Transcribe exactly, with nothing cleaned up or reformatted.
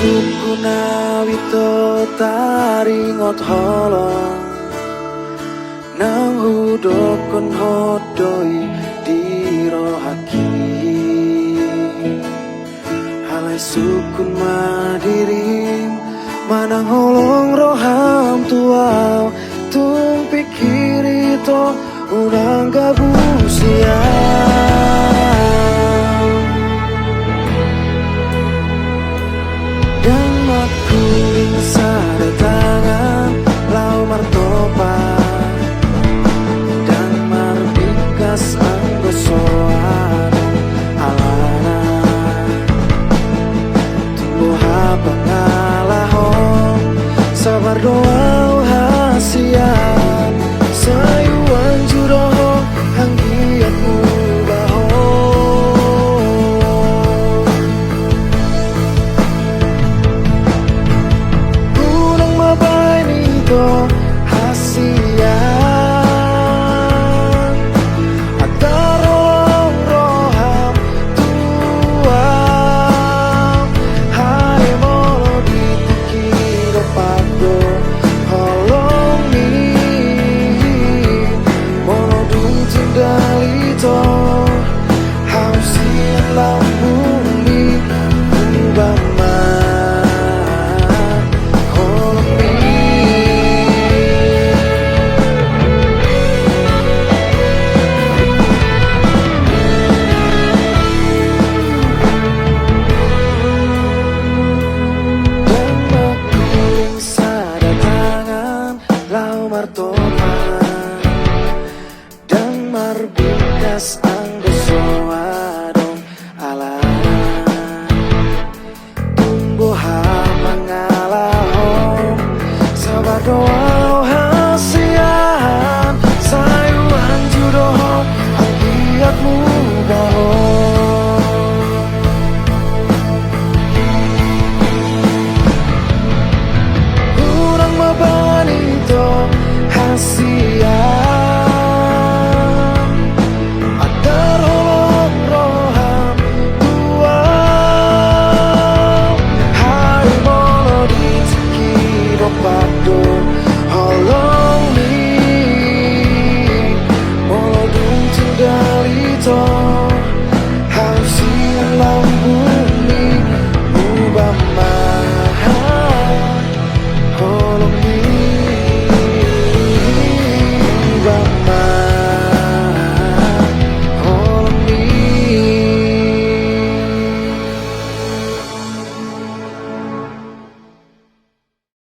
Sungkun au ito taringot holong, nang hudokkon hot do i di rohangki. Alai sungkun ma dirim, manang holong roham tu au, tung pikiri ito unang gabusi au. Dang mangkuling sada tangan laho martopak, dang marbingkas anggo so adong alana. Tung boha pangalaman